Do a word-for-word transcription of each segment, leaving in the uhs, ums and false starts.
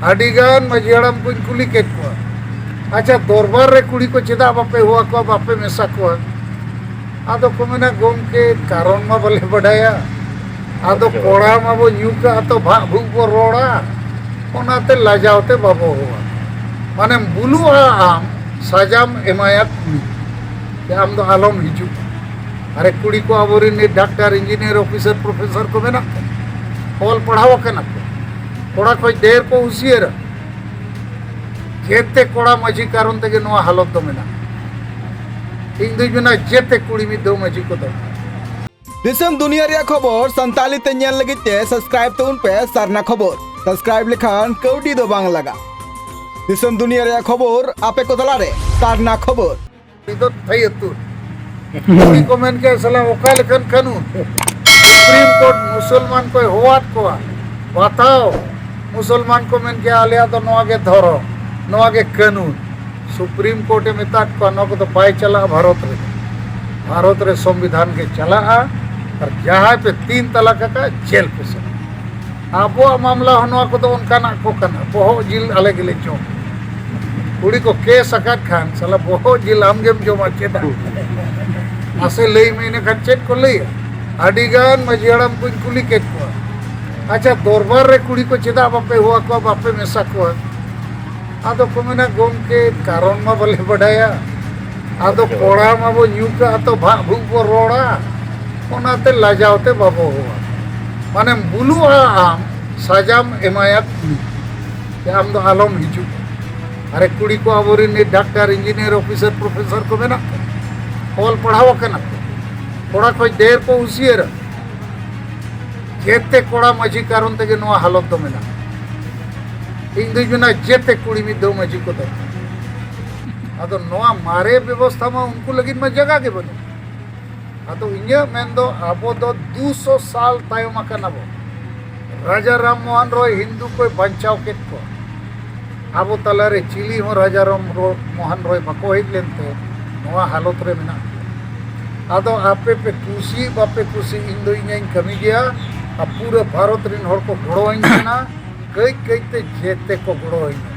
ᱟᱹᱰᱤ ᱜᱟᱱ ᱢᱟᱹᱡᱷᱤ ᱦᱟᱲᱟᱢ ᱠᱚᱧ ᱠᱩᱞᱤ ᱠᱮᱫ ᱠᱚᱣᱟ, "ᱟᱪᱪᱷᱟ, ᱫᱚᱨᱵᱟᱨ ᱨᱮ ᱠᱩᱲᱤ ᱠᱚ ᱪᱮᱫᱟᱜ ᱵᱟᱯᱮ ᱦᱚᱦᱚ ᱟᱠᱚᱣᱟ, ᱵᱟᱯᱮ ᱢᱮᱥᱟ ᱠᱚᱣᱟ?" ᱟᱫᱚ ᱠᱚ ᱢᱮᱱᱟ, "ᱜᱚᱢᱠᱮ, ᱠᱟᱨᱚᱱ ᱢᱟ ᱵᱟᱞᱮ ᱵᱟᱰᱟᱭᱟ, ᱟᱫᱚ ᱠᱚᱲᱟ ᱢᱟᱵᱚ ᱧᱩ ᱠᱟᱜᱼᱟ ᱛᱚ, ᱵᱷᱟᱜ ᱵᱷᱩᱜ ᱵᱚ ᱨᱚᱲᱟ, ᱚᱱᱟᱛᱮ ᱞᱟᱡᱟᱣ ᱛᱮ ᱵᱟᱵᱚ ᱦᱚᱦᱚᱣᱟ᱾ ᱢᱟᱱᱮᱢ ᱵᱩᱞᱩᱜᱼᱟ ᱟᱢ, ᱥᱟᱡᱟᱢ ᱮᱢᱟᱭᱟ ᱠᱩᱲᱤ, ᱡᱮ ᱟᱢ ᱫᱚ ᱟᱞᱚᱢ ᱦᱤᱡᱩᱜᱼᱟ᱾" ᱟᱨᱮ, ᱠᱩᱲᱤ ᱠᱚ ᱟᱵᱚᱨᱮᱱ ᱰᱟᱠᱛᱟᱨ, ᱤᱧᱡᱤᱱᱤᱭᱟᱨ, ᱚᱯᱷᱤᱥᱟᱨ, ᱯᱨᱚᱯᱷᱮᱥᱚᱨ ᱠᱚ ᱢᱮᱱᱟᱜ ᱠᱚᱣᱟ, ᱚᱞ ᱯᱟᱲᱦᱟᱣ ᱟᱠᱟᱱᱟ ᱠᱚ, ᱠᱚᱲᱟ ᱠᱷᱚᱱ ᱰᱷᱮᱨ ᱠᱚ ᱦᱩᱸᱥᱤᱭᱟᱹᱨᱟ᱾ ᱡᱮᱛᱮ ᱠᱚᱲᱟ ᱢᱟᱹᱡᱷᱤ ᱠᱟᱨᱚᱱ ᱛᱮᱜᱮ ᱱᱚᱣᱟ ᱦᱟᱞᱚᱛ ᱫᱚ ᱢᱮᱱᱟᱜᱼᱟ᱾ ᱤᱧ ᱫᱩᱧ ᱢᱮᱱᱟ, ᱡᱮᱛᱮ ᱠᱩᱲᱤ ᱢᱤᱫ ᱫᱷᱟᱣ ᱢᱟᱹᱡᱷᱤ ᱠᱚ ᱫᱚᱨᱠᱟᱨ᱾ ᱫᱤᱥᱚᱢ ᱫᱩᱱᱤᱭᱟᱹ ᱨᱮᱭᱟᱜ ᱠᱷᱚᱵᱚᱨ ᱥᱟᱱᱛᱟᱲᱤ ᱛᱮ ᱧᱮᱞ ᱞᱟᱹᱜᱤᱫ ᱛᱮ subscribe ᱛᱟᱵᱚᱱ ᱯᱮ ᱥᱟᱨᱱᱟ ᱠᱷᱚᱵᱚᱨ᱾ Subscribe ᱞᱮᱠᱷᱟᱱ ᱠᱟᱹᱣᱰᱤ ᱫᱚ ᱵᱟᱝ ᱞᱟᱜᱟᱜ᱾ ᱫᱤᱥᱚᱢ ᱫᱩᱱᱤᱭᱟᱹ ᱨᱮᱭᱟᱜ ᱠᱷᱚᱵᱚᱨ ᱟᱯᱮ ᱠᱚ ᱛᱟᱞᱟᱨᱮ ᱥᱟᱨᱱᱟ ᱠᱷᱚᱵᱚᱨ᱾ ᱩᱱᱤ ᱫᱚ ᱛᱷᱟᱹᱭ ᱟᱹᱛᱩ᱾ ᱩᱱᱤ ᱠᱚ ᱢᱮᱱ ᱠᱮᱫ, "ᱥᱟᱞᱟ ᱚᱠᱟ ᱞᱮᱠᱟᱱ ᱠᱟᱹᱱᱩᱱ? ᱥᱩᱯᱨᱤᱢ ᱠᱳᱨᱴ ᱢᱩᱥᱚᱞᱢᱟᱱ ᱠᱚᱭ ᱦᱚᱦᱚᱣᱟᱫ ᱠᱚᱣᱟ, ᱵᱟᱛᱟᱣ᱾" ᱢᱩᱥᱚᱞᱢᱟᱱ ᱠᱚ ᱢᱮᱱ ᱠᱮᱫ, "ᱟᱞᱮᱭᱟᱜ ᱫᱚ ᱱᱚᱣᱟ ᱜᱮ ᱫᱷᱚᱨᱚᱢ, ᱱᱚᱣᱟ ᱜᱮ ᱠᱟᱹᱱᱩᱱ᱾" ᱥᱩᱯᱨᱤᱢ ᱠᱳᱨᱴ ᱮ ᱢᱮᱛᱟᱫ ᱠᱚᱣᱟ, "ᱱᱚᱣᱟ ᱠᱚᱫᱚ ᱵᱟᱭ ᱪᱟᱞᱟᱜᱼᱟ ᱵᱷᱟᱨᱚᱛ ᱨᱮ᱾ ᱵᱷᱟᱨᱚᱛ ᱨᱮ ᱥᱚᱝᱵᱤᱫᱷᱟᱱ ᱜᱮ ᱪᱟᱞᱟᱜᱼᱟ, ᱟᱨ ᱡᱟᱦᱟᱸᱭ ᱯᱮ ᱛᱤᱱ ᱛᱟᱞᱟᱠ ᱟᱠᱟᱫ, ᱡᱮᱞ ᱯᱮ ᱥᱮᱱᱚᱜ᱾" ᱟᱵᱚᱣᱟᱜ ᱢᱟᱢᱞᱟ ᱦᱚᱸ ᱱᱚᱣᱟ ᱠᱚᱫᱚ ᱚᱱᱠᱟᱱᱟᱜ ᱠᱚ ᱠᱟᱱᱟ, ᱵᱚᱦᱚᱜ ᱡᱤᱞ ᱟᱞᱮ ᱜᱮᱞᱮ ᱡᱚᱢ᱾ ᱠᱩᱲᱤ ᱠᱚ ᱠᱮᱥ ᱟᱠᱟᱫ ᱠᱷᱟᱱ, ᱥᱟᱞᱟ ᱵᱚᱦᱚᱜ ᱡᱤᱞ ᱟᱢ ᱜᱮᱢ ᱡᱚᱢᱟ, ᱪᱮᱫᱟᱜ? ᱢᱟᱥᱮ ᱞᱟᱹᱭ ᱢᱮ, ᱤᱱᱟᱹ ᱠᱷᱟᱱ ᱪᱮᱫ ᱠᱚ ᱞᱟᱹᱭᱟ? ᱟᱹᱰᱤ ᱜᱟᱱ ᱢᱟᱹᱡᱷᱤ ᱦᱟᱲᱟᱢ ᱠᱚᱧ ᱠᱩᱞᱤ ᱠᱮᱫ ᱠᱚᱣᱟ, "ᱟᱪᱪᱷᱟ, ᱫᱚᱨᱵᱟᱨ ᱨᱮ ᱠᱩᱲᱤ ᱠᱚ ᱪᱮᱫᱟᱜ ᱵᱟᱯᱮ ᱦᱚᱦᱚ ᱟᱠᱚᱣᱟ, ᱵᱟᱯᱮ ᱢᱮᱥᱟ ᱠᱚᱣᱟ?" ᱟᱫᱚ ᱠᱚ ᱢᱮᱱᱟ, "ᱜᱚᱢᱠᱮ, ᱠᱟᱨᱚᱱ ᱢᱟ ᱵᱟᱞᱮ ᱵᱟᱰᱟᱭᱟ, ᱟᱫᱚ ᱠᱚᱲᱟ ᱢᱟᱵᱚ ᱧᱩ ᱠᱟᱜᱼᱟ ᱛᱚ, ᱵᱷᱟᱜ ᱵᱷᱩᱜ ᱵᱚ ᱨᱚᱲᱟ, ᱚᱱᱟᱛᱮ ᱞᱟᱡᱟᱣ ᱛᱮ ᱵᱟᱵᱚ ᱦᱚᱦᱚᱣᱟ᱾" ᱢᱟᱱᱮᱢ ᱵᱩᱞᱩᱜᱼᱟ ᱟᱢ, ᱥᱟᱡᱟᱢ ᱮᱢᱟᱭᱟ ᱠᱩᱲᱤ, ᱡᱮ ᱟᱢ ᱫᱚ ᱟᱞᱚᱢ ᱦᱤᱡᱩᱜᱼᱟ᱾ ᱟᱨᱮ, ᱠᱩᱲᱤ ᱠᱚ ᱟᱵᱚᱨᱮᱱ ᱰᱟᱠᱛᱟᱨ, ᱤᱧᱡᱤᱱᱤᱭᱟᱨ, ᱚᱯᱷᱤᱥᱟᱨ, ᱯᱨᱚᱯᱷᱮᱥᱚᱨ ᱠᱚ ᱢᱮᱱᱟᱜ ᱠᱚᱣᱟ, ᱚᱞ ᱯᱟᱲᱦᱟᱣ ᱟᱠᱟᱱᱟ ᱠᱚ, ᱠᱚᱲᱟ ᱠᱷᱚᱱ ᱰᱷᱮᱨ ᱠᱚ ᱦᱩᱥᱤᱭᱟᱹᱨᱟ᱾ ᱡᱮᱛᱮ ᱠᱚᱲᱟ ᱢᱟᱹᱡᱷᱤ ᱠᱟᱨᱚᱱ ᱛᱮᱜᱮ ᱱᱚᱣᱟ ᱦᱟᱞᱚᱛ ᱫᱚ ᱢᱮᱱᱟᱜᱼᱟ᱾ ᱤᱧ ᱫᱩᱧ ᱢᱮᱱᱟ, ᱡᱮᱛᱮ ᱠᱩᱲᱤ ᱢᱤᱫ ᱫᱷᱟᱣ ᱢᱟᱹᱡᱷᱤ ᱠᱚ ᱫᱚᱨᱠᱟᱨ᱾ ᱟᱫᱚ ᱱᱚᱣᱟ ᱢᱟᱨᱮ ᱵᱮᱵᱚᱥᱛᱷᱟ ᱢᱟ ᱩᱱᱠᱩ ᱞᱟᱹᱜᱤᱫ ᱢᱟ ᱡᱟᱭᱜᱟ ᱜᱮ ᱵᱟᱹᱱᱩᱜ᱾ ᱟᱫᱚ ᱤᱧᱟᱹᱜ ᱢᱮᱱ ᱫᱚ, ᱟᱵᱚ ᱫᱚ ᱫᱩᱥᱚ ᱥᱟᱞ ᱛᱟᱭᱚᱢ ᱟᱠᱟᱱᱟ ᱵᱚ᱾ ᱨᱟᱡᱟ ᱨᱟᱢ ᱢᱳᱦᱚᱱ ᱨᱚᱭ ᱦᱤᱱᱫᱩ ᱠᱚᱭ ᱵᱟᱧᱪᱟᱣ ᱠᱮᱫ ᱠᱚᱣᱟ᱾ ᱟᱵᱚ ᱛᱟᱞᱟᱨᱮ ᱪᱤᱞᱤ ᱦᱚᱸ ᱨᱟᱡᱟ ᱨᱟᱢ ᱨᱚ-, ᱢᱳᱦᱚᱱ ᱨᱚᱭ ᱵᱟᱠᱚ ᱦᱮᱡ ᱞᱮᱱᱛᱮ ᱱᱚᱣᱟ ᱦᱟᱞᱚᱛ ᱨᱮ ᱢᱮᱱᱟᱜ ᱠᱚᱣᱟ᱾ ᱟᱫᱚ ᱟᱯᱮ ᱯᱮ ᱠᱩᱥᱤ ᱵᱟᱯᱮ ᱠᱩᱥᱤ, ᱤᱧ ᱫᱚ ᱤᱧᱟᱹᱧ ᱠᱟᱹᱢᱤ ᱜᱮᱭᱟ, ᱟᱨ ᱯᱩᱨᱟᱹ ᱵᱷᱟᱨᱚᱛ ᱨᱮᱱ ᱦᱚᱲ ᱠᱚ ᱜᱚᱲᱚᱣᱟᱹᱧ ᱠᱟᱱᱟ᱾ ᱠᱟᱹᱡ ᱠᱟᱹᱡ ᱛᱮ ᱡᱮᱛᱮ ᱠᱚ ᱜᱚᱲᱚ ᱟᱹᱧᱟ᱾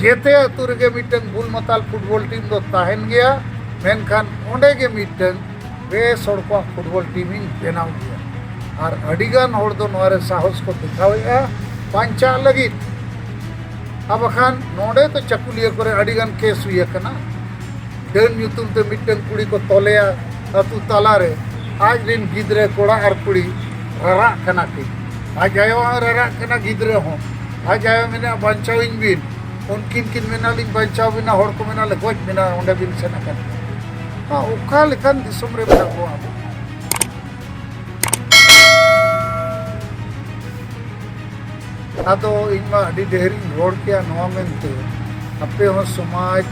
ᱡᱮᱛᱮ ᱟᱹᱛᱩ ᱨᱮᱜᱮ ᱢᱤᱫᱴᱟᱝ ᱵᱩᱞ ᱢᱟᱛᱟᱞ ᱯᱷᱩᱴᱵᱚᱞ ᱴᱤᱢ ᱫᱚ ᱛᱟᱦᱮᱱ ᱜᱮᱭᱟ, ᱢᱮᱱᱠᱷᱟᱱ ᱚᱸᱰᱮ ᱜᱮ ᱢᱤᱫᱴᱟᱝ ᱵᱮᱥ ᱦᱚᱲ ᱠᱚᱣᱟᱜ ᱯᱷᱩᱴᱵᱚᱞ ᱴᱤᱢ ᱤᱧ ᱵᱮᱱᱟᱣ ᱜᱮᱭᱟ᱾ ᱟᱨ ᱟᱹᱰᱤᱜᱟᱱ ᱦᱚᱲ ᱫᱚ ᱱᱚᱣᱟ ᱨᱮ ᱥᱟᱦᱚᱥ ᱠᱚ ᱫᱮᱠᱷᱟᱣᱮᱫᱼᱟ ᱵᱟᱧᱪᱟᱜ ᱞᱟᱹᱜᱤᱫ᱾ ᱟᱨ ᱵᱟᱠᱷᱟᱱ ᱱᱚᱰᱮ ᱫᱚ ᱪᱟᱹᱠᱩᱞᱤᱭᱟᱹ ᱠᱚᱨᱮ ᱟᱹᱰᱤᱜᱟᱱ ᱠᱮᱥ ᱦᱩᱭ ᱟᱠᱟᱱᱟ᱾ ᱰᱟᱹᱱ ᱧᱩᱛᱩᱢ ᱛᱮ ᱢᱤᱫᱴᱟᱝ ᱠᱩᱲᱤ ᱠᱚ ᱛᱚᱞᱮᱭᱟ ᱟᱹᱛᱩ ᱛᱟᱞᱟᱨᱮ, ᱟᱡ ᱨᱮᱱ ᱜᱤᱫᱽᱨᱟᱹ ᱠᱚᱲᱟ ᱟᱨ ᱠᱩᱲᱤ ᱨᱟᱨᱟᱜ ᱠᱟᱱᱟ ᱠᱤᱱ, ᱟᱡ ᱟᱭᱳ ᱦᱚᱸ ᱨᱟᱨᱟᱜ ᱠᱟᱱᱟ, ᱜᱤᱫᱽᱨᱟᱹ ᱦᱚᱸ᱾ ᱟᱡ ᱟᱭᱳ ᱢᱮᱱᱟ, "ᱵᱟᱧᱪᱟᱣᱤᱧ ᱵᱤᱱ", ᱩᱱᱠᱤᱱ ᱠᱤᱱ ᱢᱮᱱᱟ, "ᱞᱤᱧ ᱵᱟᱧᱪᱟᱣ ᱵᱤᱱᱟ", ᱦᱚᱲ ᱠᱚ ᱢᱮᱱᱟ, "ᱞᱮ ᱜᱚᱡ ᱵᱤᱱᱟ", ᱚᱸᱰᱮ ᱵᱤᱱ ᱥᱮᱱ ᱟᱠᱟᱱ ᱠᱷᱟᱱ᱾ ᱚᱠᱟ ᱞᱮᱠᱟᱱ ᱫᱤᱥᱚᱢ ᱨᱮ ᱢᱮᱱᱟᱜ ᱵᱚᱱᱟ ᱟᱵᱚ? ᱟᱫᱚ ᱤᱧ ᱢᱟ ᱟᱹᱰᱤ ᱰᱷᱮᱨ ᱤᱧ ᱨᱚᱲ ᱠᱮᱭᱟ ᱱᱚᱣᱟ ᱢᱮᱱᱛᱮ, ᱟᱯᱮ ᱦᱚᱸ ᱥᱚᱢᱟᱡᱽ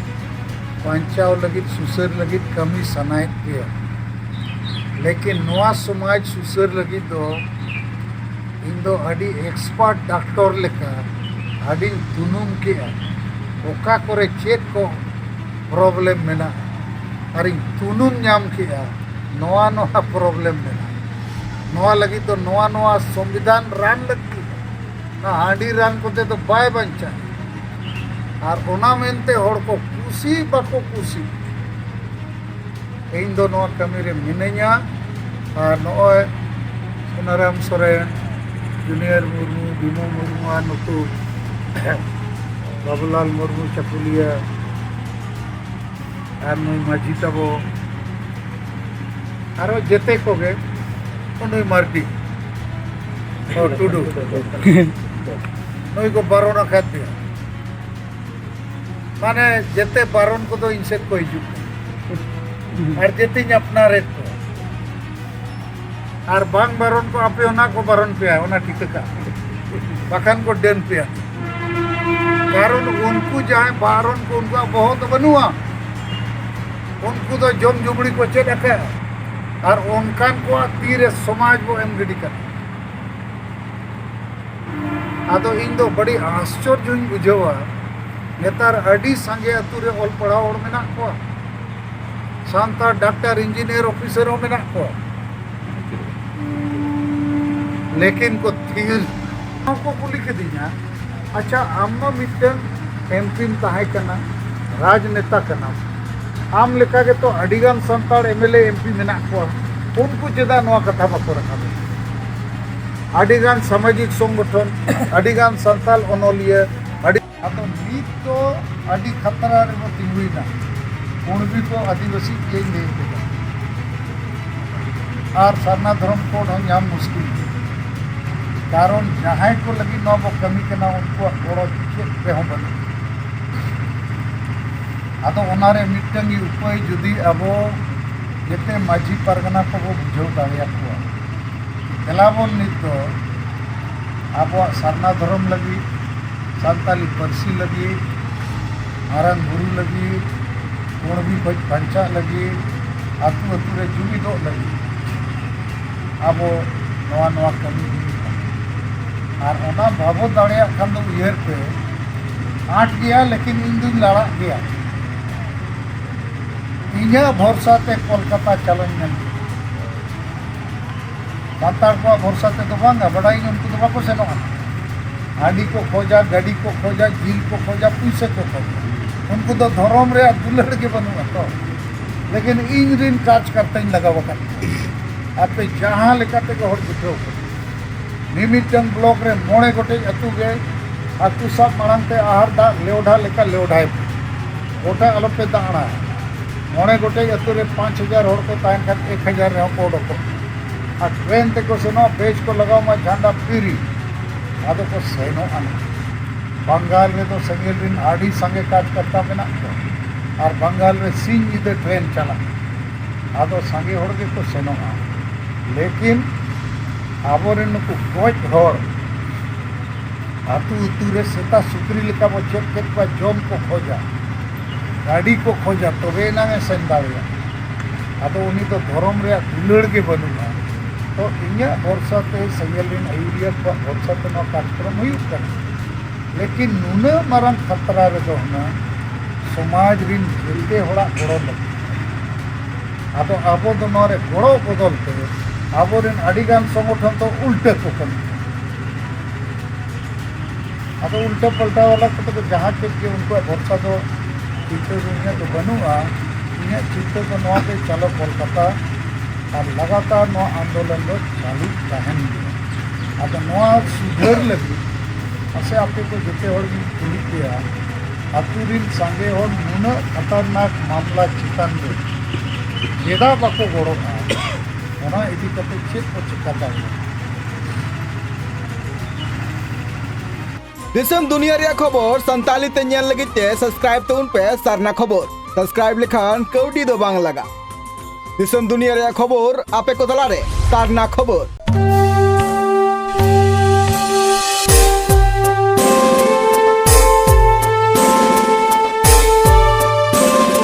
ᱵᱟᱧᱪᱟᱣ ᱞᱟᱹᱜᱤᱫ, ᱥᱩᱥᱟᱹᱨ ᱞᱟᱹᱜᱤᱫ ᱠᱟᱹᱢᱤ ᱥᱟᱱᱟᱭᱮᱫ ᱯᱮᱭᱟ, ᱞᱮᱠᱤᱱ ᱱᱚᱣᱟ ᱥᱚᱢᱟᱡᱽ ᱥᱩᱥᱟᱹᱨ ᱞᱟᱹᱜᱤᱫ ᱫᱚ ᱤᱧ ᱫᱚ ᱟᱹᱰᱤ ᱮᱠᱥᱯᱟᱨᱴ ᱰᱟᱠᱛᱚᱨ ᱞᱮᱠᱟ ᱟᱹᱰᱤᱧ ᱛᱩᱱᱩᱢ ᱠᱮᱜᱼᱟ, ᱚᱠᱟ ᱠᱚᱨᱮ ᱪᱮᱫ ᱠᱚ ᱯᱨᱚᱵᱞᱮᱢ ᱢᱮᱱᱟᱜᱼᱟ, ᱟᱨᱤᱧ ᱛᱩᱱᱩᱢ ᱧᱟᱢ ᱠᱮᱜᱼᱟ ᱱᱚᱣᱟ ᱱᱚᱣᱟ ᱯᱨᱚᱵᱞᱮᱢ ᱢᱮᱱᱟᱜᱼᱟ᱾ ᱱᱚᱣᱟ ᱞᱟᱹᱜᱤᱫ ᱫᱚ ᱱᱚᱣᱟ ᱱᱚᱣᱟ ᱥᱚᱝᱵᱤᱫᱷᱟᱱ ᱨᱟᱱ ᱞᱟᱹᱠᱛᱤ᱾ ᱚᱱᱟ ᱦᱟᱺᱰᱤ ᱨᱟᱱ ᱠᱚᱛᱮ ᱫᱚ ᱵᱟᱭ ᱵᱟᱧᱪᱟᱜᱼᱟ᱾ ᱟᱨ ᱚᱱᱟ ᱢᱮᱱᱛᱮ ᱦᱚᱲ ᱠᱚ ᱠᱩᱥᱤ ᱵᱟᱠᱚ ᱠᱩᱥᱤ, ᱤᱧ ᱫᱚ ᱱᱚᱣᱟ ᱠᱟᱹᱢᱤ ᱨᱮ ᱢᱤᱱᱟᱹᱧᱟ᱾ ᱟᱨ ᱱᱚᱜᱼᱚᱭ ᱥᱩᱱᱟᱨᱟᱢ ᱥᱚᱨᱮᱱ, ᱡᱩᱱᱤᱭᱟᱨ ᱢᱩᱨᱢᱩ, ᱵᱷᱤᱢᱚ ᱢᱩᱨᱢᱩ ᱟᱨ ᱱᱩᱠᱩ ᱵᱟᱵᱩᱞᱟᱞ ᱢᱩᱨᱢᱩ ᱪᱟᱹᱠᱩᱞᱤᱭᱟᱹ, ᱟᱨ ᱱᱩᱭ ᱢᱟᱹᱡᱷᱤ ᱛᱟᱵᱚ, ᱟᱨᱚ ᱡᱮᱛᱮ ᱠᱚᱜᱮ, ᱱᱩᱭ ᱢᱟᱨᱰᱤ, ᱚ, ᱴᱩᱰᱩ, ᱱᱩᱭ ᱠᱚ ᱵᱟᱨᱚᱱ ᱟᱠᱟᱫᱮᱭᱟ᱾ ᱢᱟᱱᱮ ᱡᱮᱛᱮ ᱵᱟᱨᱚᱱ ᱠᱚᱫᱚ ᱤᱧ ᱥᱮᱫ ᱠᱚ ᱦᱤᱡᱩᱜ ᱠᱟᱱᱟ, ᱟᱨ ᱡᱮᱛᱮᱧ ᱟᱯᱱᱟᱨᱮᱫ ᱠᱚᱣᱟ᱾ ᱟᱨ ᱵᱟᱝ ᱵᱟᱨᱚᱱ ᱠᱚ ᱟᱯᱮ ᱚᱱᱟ ᱠᱚ ᱵᱟᱨᱚᱱ ᱯᱮᱭᱟ, ᱚᱱᱟ ᱴᱷᱤᱠᱟᱹ ᱠᱟᱜ ᱯᱮ, ᱵᱟᱠᱷᱟᱱ ᱠᱚ ᱰᱟᱹᱱ ᱯᱮᱭᱟ᱾ ᱠᱟᱨᱚᱱ ᱩᱱᱠᱩ ᱡᱟᱦᱟᱸᱭ ᱵᱟᱨᱚᱱ ᱠᱚ, ᱩᱱᱠᱩᱣᱟᱜ ᱵᱚᱦᱚᱜ ᱫᱚ ᱵᱟᱹᱱᱩᱜᱼᱟ᱾ ᱩᱱᱠᱩ ᱫᱚ ᱡᱚᱢ ᱡᱩᱵᱲᱤ ᱠᱚ ᱪᱮᱫ ᱟᱠᱟᱫᱼᱟ, ᱟᱨ ᱚᱱᱠᱟᱱ ᱠᱚᱣᱟᱜ ᱛᱤᱨᱮ ᱥᱚᱢᱟᱡᱽ ᱵᱚ ᱮᱢ ᱜᱤᱰᱤ ᱠᱟᱱᱟ᱾ ᱟᱫᱚ ᱤᱧ ᱫᱚ ᱵᱟᱹᱲᱤ ᱟᱥᱪᱚᱨᱡᱚᱧ ᱵᱩᱡᱷᱟᱹᱣᱟ, ᱱᱮᱛᱟᱨ ᱟᱹᱰᱤ ᱥᱟᱸᱜᱮ ᱟᱹᱛᱩ ᱨᱮ ᱚᱞ ᱯᱟᱲᱦᱟᱣ ᱦᱚᱲ ᱢᱮᱱᱟᱜ ᱠᱚᱣᱟ, ᱥᱟᱱᱛᱟᱲ ᱰᱟᱠᱛᱟᱨ, ᱤᱧᱡᱤᱱᱤᱭᱟᱨ, ᱚᱯᱷᱤᱥᱟᱨ ᱦᱚᱸ ᱢᱮᱱᱟᱜ ᱠᱚᱣᱟ, ᱞᱮᱠᱤᱱ ᱠᱚ ᱛᱷᱤᱨ, ᱦᱚᱸᱠᱚ ᱠᱩᱞᱤ ᱠᱤᱫᱤᱧᱟ, "ᱟᱪᱪᱷᱟ, ᱟᱢ ᱢᱟ ᱢᱤᱫᱴᱟᱝ ᱮᱢ ᱯᱤᱢ ᱛᱟᱦᱮᱸ ᱠᱟᱱᱟ, ᱨᱟᱡᱽᱱᱮᱛᱟ ᱠᱟᱱᱟᱢ, ᱟᱢ ᱞᱮᱠᱟ ᱜᱮᱛᱚ ᱟᱹᱰᱤᱜᱟᱱ Santal M L A, M P ᱢᱮᱱᱟᱜ ᱠᱚᱣᱟ, ᱩᱱᱠᱩ ᱪᱮᱫᱟᱜ ᱱᱚᱣᱟ ᱠᱟᱛᱷᱟ ᱵᱟᱠᱚ ᱨᱟᱠᱟᱵᱮᱫ?" ᱟᱹᱰᱤᱜᱟᱱ ᱥᱟᱢᱟᱡᱤᱠ ᱥᱚᱝᱜᱚᱴᱷᱚᱱ, ᱟᱹᱰᱤᱜᱟᱱ ᱥᱟᱱᱛᱟᱲ ᱚᱱᱚᱞᱤᱭᱟᱹ, ᱟᱹᱰᱤ, ᱟᱫᱚ ᱱᱤᱛ ᱫᱚ ᱟᱹᱰᱤ ᱠᱷᱟᱛᱨᱟ ᱨᱮᱵᱚ ᱛᱤᱸᱜᱩᱭᱮᱱᱟ᱾ ᱠᱩᱬᱵᱤ ᱠᱚ ᱟᱹᱫᱤᱵᱟᱹᱥᱤ ᱜᱮᱧ ᱞᱟᱹᱭ ᱠᱮᱫᱟ, ᱟᱨ ᱥᱟᱨᱱᱟ ᱫᱷᱚᱨᱚᱢ ᱠᱳᱰ ᱦᱚᱸ ᱧᱟᱢ ᱢᱩᱥᱠᱤᱞ ᱜᱮᱭᱟ᱾ ᱠᱟᱨᱚᱱ ᱡᱟᱦᱟᱸᱭ ᱠᱚ ᱞᱟᱹᱜᱤᱫ ᱱᱚᱣᱟ ᱵᱚ ᱠᱟᱹᱢᱤ ᱠᱟᱱᱟ, ᱩᱱᱠᱩᱣᱟᱜ ᱜᱚᱲᱚ ᱪᱮᱫ ᱨᱮᱦᱚᱸ ᱵᱟᱹᱱᱩᱜ᱾ ᱟᱫᱚ ᱚᱱᱟᱨᱮ ᱢᱤᱫᱴᱟᱝ ᱜᱮ ᱩᱯᱟᱹᱭ, ᱡᱩᱫᱤ ᱟᱵᱚ ᱡᱮᱛᱮ ᱢᱟᱹᱡᱷᱤ ᱯᱟᱨᱜᱟᱱᱟ ᱠᱚᱵᱚ ᱵᱩᱡᱷᱟᱹᱣ ᱫᱟᱲᱮᱭᱟᱠᱚᱣᱟ, ᱫᱮᱞᱟ ᱵᱚᱱ ᱱᱤᱛ ᱫᱚ ᱟᱵᱚᱣᱟᱜ ᱥᱟᱨᱱᱟ ᱫᱷᱚᱨᱚᱢ ᱞᱟᱹᱜᱤᱫ, ᱥᱟᱱᱛᱟᱞᱤ ᱯᱟᱹᱨᱥᱤ ᱞᱟᱹᱜᱤᱫ, ᱢᱟᱨᱟᱝ ᱵᱩᱨᱩ ᱞᱟᱹᱜᱤᱫ, ᱠᱩᱬᱵᱤ ᱠᱷᱚᱡ ᱵᱟᱧᱪᱟᱜ ᱞᱟᱹᱜᱤᱫ, ᱟᱹᱛᱩ ᱟᱹᱛᱩ ᱨᱮ ᱡᱩᱢᱤᱫᱚᱜ ᱞᱟᱹᱜᱤᱫ ᱟᱵᱚ ᱱᱚᱣᱟ, ᱱᱚᱣᱟ ᱠᱟᱹᱢᱤ ᱦᱩᱭᱩᱜᱼᱟ᱾ ᱟᱨ ᱚᱱᱟ ᱵᱟᱵᱚ ᱫᱟᱲᱮᱭᱟᱜ ᱠᱷᱟᱱ ᱫᱚ ᱩᱭᱦᱟᱹᱨ ᱯᱮ, ᱟᱸᱴ ᱜᱮᱭᱟ, ᱞᱮᱠᱤᱱ ᱤᱧ ᱫᱩᱧ ᱞᱟᱲᱟᱜ ᱜᱮᱭᱟ᱾ ᱤᱧᱟᱹᱜ ᱵᱷᱚᱨᱥᱟ ᱛᱮ ᱠᱳᱞᱠᱟᱛᱟ ᱪᱟᱞᱟᱧ ᱢᱮᱱ ᱠᱮᱫᱟ᱾ ᱥᱟᱱᱛᱟᱲ ᱠᱚᱣᱟᱜ ᱵᱷᱚᱨᱥᱟ ᱛᱮᱫᱚ ᱵᱟᱝᱟ, ᱵᱟᱰᱟᱭᱟᱹᱧ ᱩᱱᱠᱩ ᱫᱚ ᱵᱟᱠᱚ ᱥᱮᱱᱚᱜᱼᱟ᱾ ᱦᱟᱺᱰᱤ ᱠᱚ ᱠᱷᱚᱡᱟ, ᱜᱟᱹᱰᱤ ᱠᱚ ᱠᱷᱚᱡᱟ, ᱡᱤᱞ ᱠᱚ ᱠᱷᱚᱡᱟ, ᱯᱩᱭᱥᱟᱹ ᱠᱚ ᱠᱷᱚᱡᱟ᱾ ᱩᱱᱠᱩ ᱫᱚ ᱫᱷᱚᱨᱚᱢ ᱨᱮᱭᱟᱜ ᱫᱩᱞᱟᱹᱲ ᱜᱮ ᱵᱟᱹᱱᱩᱜᱼᱟ ᱛᱚ᱾ ᱞᱮᱠᱤᱱ ᱤᱧ ᱨᱤᱱ ᱠᱟᱨᱡᱽᱠᱟᱨᱛᱟᱧ ᱞᱟᱜᱟᱣ ᱟᱠᱟᱫ ᱠᱚᱣᱟ, ᱟᱯᱮ ᱡᱟᱦᱟᱸ ᱞᱮᱠᱟ ᱛᱮᱜᱮ ᱦᱚᱲ ᱡᱩᱴᱟᱹᱣ ᱠᱚ᱾ ᱢᱤᱢᱤᱫᱴᱟᱝ ᱵᱞᱚᱠ ᱨᱮ ᱢᱚᱬᱮ ᱜᱚᱴᱮᱡ ᱟᱹᱛᱩ ᱜᱮ ᱦᱟᱹᱠᱩ ᱥᱟᱵ ᱢᱟᱲᱟᱝ ᱛᱮ ᱟᱦᱟᱨ ᱫᱟᱜ ᱞᱮᱣᱰᱷᱟ ᱞᱮᱠᱟ ᱞᱮᱣᱰᱷᱟᱭ ᱯᱮ᱾ ᱜᱚᱴᱟ ᱟᱞᱚᱯᱮ ᱫᱟᱬᱟ᱾ ᱢᱚᱬᱮ ᱜᱚᱴᱮᱡ ᱟᱹᱛᱩ ᱨᱮ ᱯᱟᱸᱪ ᱦᱟᱡᱟᱨ ᱦᱚᱲ ᱠᱚ ᱛᱟᱦᱮᱱ ᱠᱷᱟᱱ ᱮᱠ ᱦᱟᱡᱟᱨ ᱨᱮᱦᱚᱸ ᱠᱚ ᱚᱰᱚᱠᱚᱜ᱾ ᱟᱨ ᱴᱨᱮᱱ ᱛᱮᱠᱚ ᱥᱮᱱᱚᱜᱼᱟ, ᱵᱮᱪ ᱠᱚ ᱞᱟᱜᱟᱣ ᱢᱟ ᱡᱷᱟᱱᱰᱟ ᱯᱷᱤᱨᱤ, ᱟᱫᱚ ᱠᱚ ᱥᱮᱱᱚᱜᱼᱟ ᱱᱟᱦᱟᱜ᱾ ᱵᱟᱝᱜᱟᱞ ᱨᱮᱫᱚ ᱥᱮᱸᱜᱮᱞ ᱨᱮᱱ ᱟᱹᱰᱤ ᱥᱟᱸᱜᱮ ᱠᱟᱨᱡᱽᱠᱟᱨᱛᱟ ᱢᱮᱱᱟᱜ ᱠᱚᱣᱟ, ᱟᱨ ᱵᱟᱝᱜᱟᱞ ᱨᱮ ᱥᱤᱧ ᱧᱤᱫᱟᱹ ᱴᱨᱮᱱ ᱪᱟᱞᱟᱜᱼᱟ, ᱟᱫᱚ ᱥᱟᱸᱜᱮ ᱦᱚᱲ ᱜᱮᱠᱚ ᱥᱮᱱᱚᱜᱼᱟ᱾ ᱞᱮᱠᱤᱱ ᱟᱵᱚᱨᱮᱱ ᱱᱩᱠᱩ ᱜᱚᱡ ᱦᱚᱲ ᱟᱹᱛᱩ ᱟᱹᱛᱩ ᱨᱮ ᱥᱮᱛᱟ ᱥᱩᱠᱨᱤ ᱞᱮᱠᱟ ᱵᱚ ᱪᱮᱫ ᱠᱮᱫ ᱠᱚᱣᱟ, ᱡᱚᱢ ᱠᱚ ᱠᱷᱚᱡᱟ, ᱜᱟᱹᱰᱤ ᱠᱚ ᱠᱷᱚᱡᱟ, ᱛᱚᱵᱮ ᱮᱱᱟᱝ ᱮ ᱥᱮᱱ ᱫᱟᱲᱮᱭᱟᱜᱼᱟ᱾ ᱟᱫᱚ ᱩᱱᱤ ᱫᱚ ᱫᱷᱚᱨᱚᱢ ᱨᱮᱭᱟᱜ ᱫᱩᱞᱟᱹᱲ ᱜᱮ ᱵᱟᱹᱱᱩᱜᱼᱟ᱾ ᱛᱚ ᱤᱧᱟᱹᱜ ᱵᱷᱚᱨᱥᱟ ᱛᱮ, ᱥᱮᱸᱜᱮᱞ ᱨᱮᱱ ᱟᱹᱭᱩᱨᱤᱭᱟᱹ ᱠᱚᱣᱟᱜ ᱵᱷᱚᱨᱥᱟ ᱛᱮ ᱱᱚᱣᱟ ᱠᱟᱨᱡᱚᱠᱨᱚᱢ ᱦᱩᱭᱩᱜ ᱠᱟᱱᱟ᱾ ᱞᱮᱠᱤᱱ ᱱᱩᱱᱟᱹᱜ ᱢᱟᱨᱟᱝ ᱠᱷᱟᱛᱨᱟ ᱨᱮᱫᱚ ᱦᱩᱱᱟᱹᱝ ᱥᱚᱢᱟᱡᱽ ᱨᱤᱱ ᱡᱮᱛᱮ ᱦᱚᱲᱟᱜ ᱜᱚᱲᱚ ᱞᱟᱹᱠᱛᱤ᱾ ᱟᱫᱚ ᱟᱵᱚ ᱫᱚ ᱱᱚᱣᱟ ᱨᱮ ᱜᱚᱲᱚ ᱵᱚᱫᱚᱞ ᱛᱮ ᱟᱵᱚᱨᱮᱱ ᱟᱹᱰᱤᱜᱟᱱ ᱥᱚᱝᱜᱚᱴᱷᱚᱱ ᱫᱚ ᱩᱞᱴᱟᱹ ᱠᱚ ᱠᱟᱹᱢᱤ᱾ ᱟᱫᱚ ᱩᱞᱴᱟᱹ ᱯᱟᱞᱴᱟ ᱵᱟᱞᱟ ᱠᱚᱫᱚ ᱠᱚ ᱡᱟᱦᱟᱸ ᱠᱮᱫ ᱜᱮ, ᱩᱱᱠᱩᱣᱟᱜ ᱵᱷᱚᱨᱥᱟ ᱫᱚ ᱪᱤᱱᱛᱟᱹ ᱫᱚ ᱤᱧᱟᱹᱜ ᱫᱚ ᱵᱟᱹᱱᱩᱜᱼᱟ᱾ ᱤᱧᱟᱹᱜ ᱪᱤᱱᱛᱟᱹ ᱫᱚ ᱱᱚᱣᱟ ᱜᱮ, ᱪᱟᱞᱚ ᱠᱳᱞᱠᱟᱛᱟ, ᱟᱨ ᱞᱟᱜᱟᱛᱟᱨ ᱱᱚᱣᱟ ᱟᱱᱫᱳᱞᱚᱱ ᱫᱚ ᱪᱟᱹᱞᱩ ᱛᱟᱦᱮᱱ ᱜᱮᱭᱟ᱾ ᱟᱫᱚ ᱱᱚᱣᱟ ᱥᱩᱫᱷᱟᱹᱨ ᱞᱟᱹᱜᱤᱫ ᱢᱟᱥᱮ ᱟᱯᱮ ᱠᱚ ᱡᱚᱛᱚ ᱦᱚᱲ ᱜᱤᱧ ᱠᱩᱞᱤ ᱯᱮᱭᱟ, ᱟᱹᱛᱩ ᱨᱤᱱ ᱥᱟᱸᱜᱮ ᱦᱚᱲ ᱱᱩᱱᱟᱹᱜ ᱠᱷᱟᱛᱟᱨᱱᱟᱠ ᱢᱟᱢᱞᱟ ᱪᱮᱛᱟᱱ ᱨᱮ ᱪᱮᱫᱟᱜ ᱵᱟᱠᱚ ᱜᱚᱲᱚᱜᱼᱟ? ᱚᱱᱟ ᱤᱫᱤ ᱠᱟᱛᱮ ᱪᱮᱫ ᱠᱚ ᱪᱮᱠᱟ ᱫᱟᱲᱮᱭᱟᱜᱼᱟ? ᱫᱤᱥᱚᱢ ᱫᱩᱱᱤᱭᱟᱹ ᱨᱮᱭᱟᱜ ᱠᱷᱚᱵᱚᱨ ᱥᱟᱱᱛᱟᱲᱤ ᱛᱮ ᱧᱮᱞ ᱞᱟᱹᱜᱤᱫ ᱛᱮ subscribe ᱛᱟᱵᱚᱱ ᱯᱮ ᱥᱟᱨᱱᱟ ᱠᱷᱚᱵᱚᱨ᱾ Subscribe ᱞᱮᱠᱷᱟᱱ ᱠᱟᱹᱣᱰᱤ ᱫᱚ ᱵᱟᱝ ᱞᱟᱜᱟᱜ᱾ ᱫᱤᱥᱚᱢ ᱫᱩᱱᱤᱭᱟᱹ ᱨᱮᱭᱟᱜ ᱠᱷᱚᱵᱚᱨ ᱟᱯᱮ ᱠᱚ ᱛᱟᱞᱟᱨᱮ ᱥᱟᱨᱱᱟ ᱠᱷᱚᱵᱚᱨ᱾